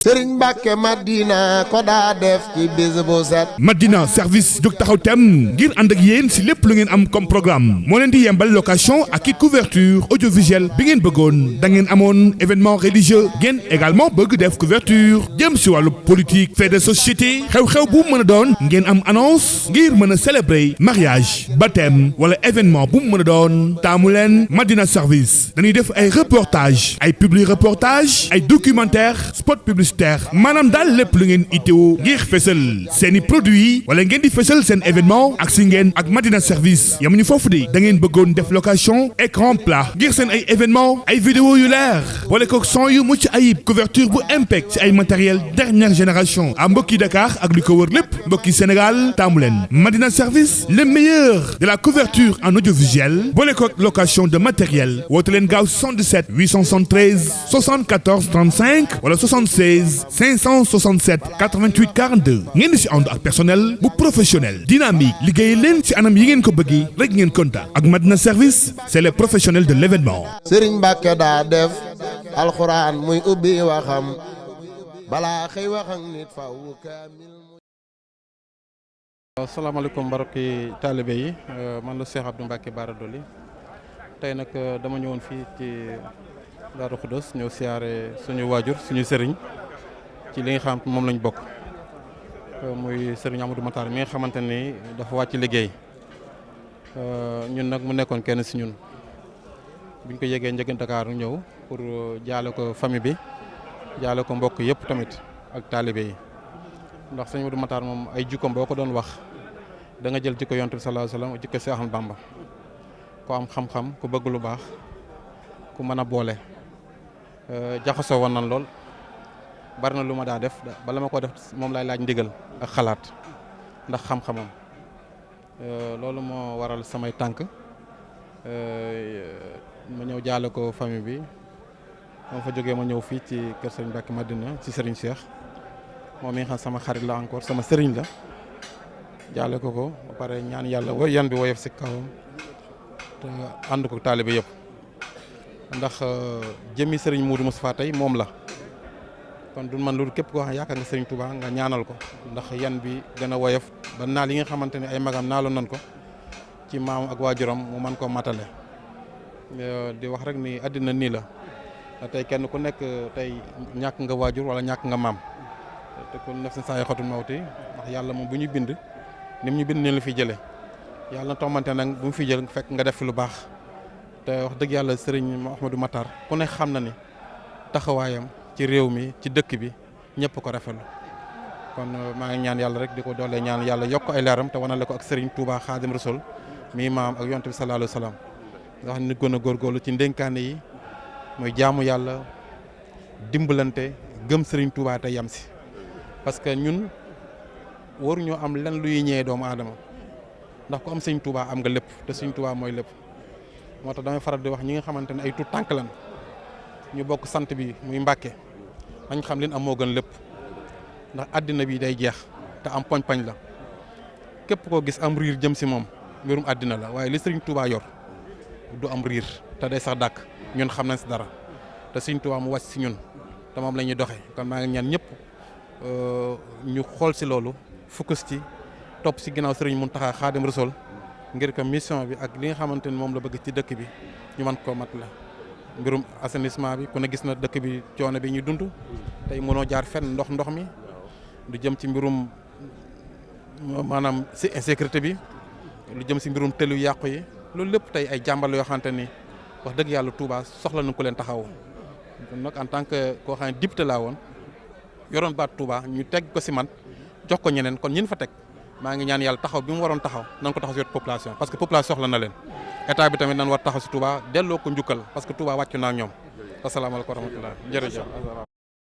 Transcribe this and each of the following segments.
Sëriñ Mbàkke Madina ko daa def ci bis bu set. Madina service jóg taxaw tem ngir ànd ak yéen si lépp lu ngeen am comme programme moo leen di yembal location ak i couverture audiovisuelle bi ngeen bëggoon da ngeen amoon événement religieux ngeen également bëgg def couverture jëm si wàllu politique fait de société xew-xew bu mën a doon ngeen am annonce ngir mën a célébrer mariage baptême wala événement bu mu mën a doon taamu leen Madina service dañuy def ay reportage ay publi reportage ay documentaire spot publicitaire maanaam daal lépp lu ngeen itteewu ngir fësal seeni produits wala ngeen di fësal seen événement ak si ngeen ak Madina service yamuñu foofu de da ngeen bëggoon def location écran plat ngir seen ay événement ay vidéo yu leer wala ko son yu mucc ayib couverture bu impec ci ay matériel dernière génération à mbokki Dakar ak li ko wër lépp mbokki Sénégal taamu leen Madina service le meilleur de la couverture en audiovisuel boole ko location de matériel woote leen gaaw 77 873 74 35 wala 76 567 88 42 ngeen di si ànd ak personnel bu professionnel dynamique liggéey leen ci anam yi ngeen ko bëggee rek ngeen contact ak Madina service c'est les professionnels de l'événement. Sëriñ Mbàkke daa def alxuraan muy ubbi waxam balaa xëy wax ak nit faw kaamil. asalaamaaleykum mbokki taalibe yi man la Cheikh Abdou Mbacke Bara Dolly tey nag dama ñëwoon fii ci Daaru Xudoos ñëw siyaare suñu waajur suñu sëriñ ci li nga xam moom lañ bokk muy sëriñ Amadou Matar mi nga xamante ni dafa wàcc liggéey ñun nag mu nekkoon kenn si ñun biñ ko yegee njëgën Dakar ñëw pour jaale ko famille bi jaale ko mbokk yëpp tamit ak taalibe yi ndax sëriñ Amadou Matar moom ay jikkoom boo ko doon wax da nga jël jikko Yonent bi sallallahu alayhi wasallam jikko Seex Ahmadu Bamba ku am xam-xam ku bëgg lu baax ku mën a boole jaxasoo woon nan lool bari na lu ma daa def bala ma ko def moom laay laaj ndigal ak xalaat ndax xam-xamam loolu moo waral samay tànk ma ñëw jaale ko famille bi moo fa jógee ma ñëw fii ci kër Sëriñ Mbàkke Madina ci Sëriñ Cheikh moom mi nga xam sama xarit la encore sama sëriñ la jaale ko ba pare ñaan yàlla yan bi woyof si kawam te ànd ko taalibe yëpp ndax jëmmi sëriñ Moudou Moustapha tey moom la kon du man loolu képp koo xam yaakaar nga sëriñ Touba nga ñaanal ko ndax yan bi gën a woyof ba naal yi nga xamante ne ay magam naaloon nan ko ci maam ak waajuram mu man koo matale di wax rek ni àddina nii la tey kenn ku nekk tey ñàkk nga waajur wala ñàkk nga maam te ku nef si saa yi xotul mawti ndax yàlla moom bu ñu bind ni mu ñu bind ni la fi jëlee yàlla na tombante nag bu mu fi jël fekk nga def fi lu baax te wax dëgg yàlla sëriñ Mouhamadou Matar ku ne xam na ni taxawaayam ci réew mi ci dëkk bi ñëpp ko rafetlu kon maa ngi ñaan yàlla rek di ko doole ñaan yàlla yokk ay leeram te wanale ko ak sëriñ Touba Xaadim Rasul mi maam ak Yonent bi sallallahu alayhi wasallam nga xam ne gën a góorgóorlu ci ndénkaane yi mooy jaamu yàlla dimbalante gëm sëriñ Touba te yam si parce que ñun waruñoo am lenn luy ñëwee doomu aadama ndax ku am sëriñ Touba am nga lépp te sëriñ Touba mooy lépp moo tax damay faral di wax ñi nga xamante ne ay tuut tànk lan ñu bokk sant bi muy Mbàkke nañ xam leen am moo gën lépp ndax àddina bi day jeex te am poñ-poñ la képp koo gis am riir jëm si moom mbirum àddina la waaye li sëriñ Touba yor du am riir te day sax dàkk ñun xam nañ si dara te sëriñ Touba mu wàcc si ñun te moom la ñuy doxee kon maa ngi ñaan ñëpp ñu xool si loolu focus ci topp si ginnaaw sëriñ Mountakha Xaadim Rasul ngir que mission bi ak li nga xamante ni moom la bëgg ci dëkk bi ñu mën koo mat la mbirum assainissement bi ku ne gis na dëkk bi coono bi ñu dund tey mënoo jaar fenn ndox mi lu jëm ci mbirum maanaam si insécurité bi lu jëm si mbirum tëlu yàqu yi loolu lépp tey ay jàmbal yoo xamante ni wax dëgg yàlla Touba soxla na ko leen taxaw nag en tant que koo xam ne député laa woon yoroon baat Touba ñu teg ko si man jox ko ñeneen kon ñin fa teg maa ngi ñaan yàlla taxaw bi mu waroon taxaw nan ko taxaw si wetu population parce que population soxla na leen état bi tamit nan war taxaw si Touba delloo ko njukkal parce que Touba wàccu naa ak ñoom asalaamaaleykum wa rahmatulah jërëjëf.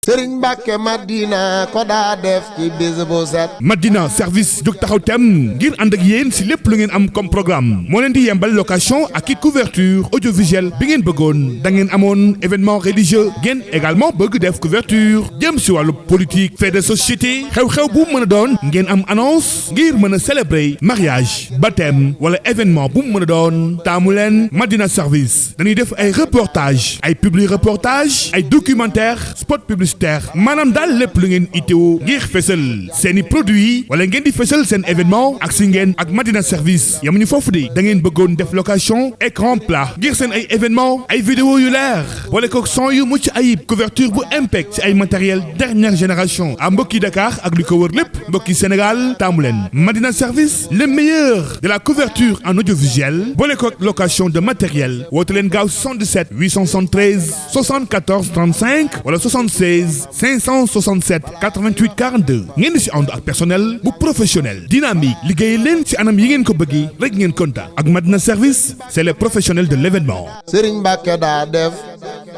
Sëriñ Mbàkke Madina ko daa def ci bis bu set. Madina service jóg taxaw tem ngir ànd ak yéen si lépp lu ngeen am comme programme moo leen di yembal location ak i couverture audiovisuelle bi ngeen bëggoon da ngeen amoon événement religieux ngeen également bëgg def couverture jëm si wàllu politique fait de société xew-xew bu mën a doon ngeen am annonce ngir mën a célébrer mariage baptême wala événement bu mën a doon taamu leen Madina service dañuy def ay reportage ay publi reportage ay documentaire spot publicitaire publicitaire maanaam daal lépp lu ngeen itteewu ngir fësal seeni produit wala ngeen di fësal seen événement ak si ngeen ak Madina Service yamuñu foofu de da ngeen bëggoon def location écran plat ngir seen ay événement ay vidéo yu leer boole kook son yu mucc ayib couverture bu impec ci ay matériel dernière génération à mbokki Dakar ak li ko wër lépp mbokki Sénégal taamu leen Madina Service le meilleur de la couverture en audiovisuel boole kook location de matériel woote leen gaaw 77 873 74 35 wala 76 567 88 42 ngeen di si ànd ak personnel bu professionnel dynamique liggéey leen ci anam yi ngeen ko bëggee rek ngeen kontaan ak Madina Service c'est les professionnels de l'événement. Sëriñ Mbàkke daa def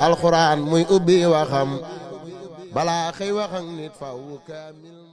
alxuraan muy ubbi waxam balaa xëy wax ak nit faw kaamil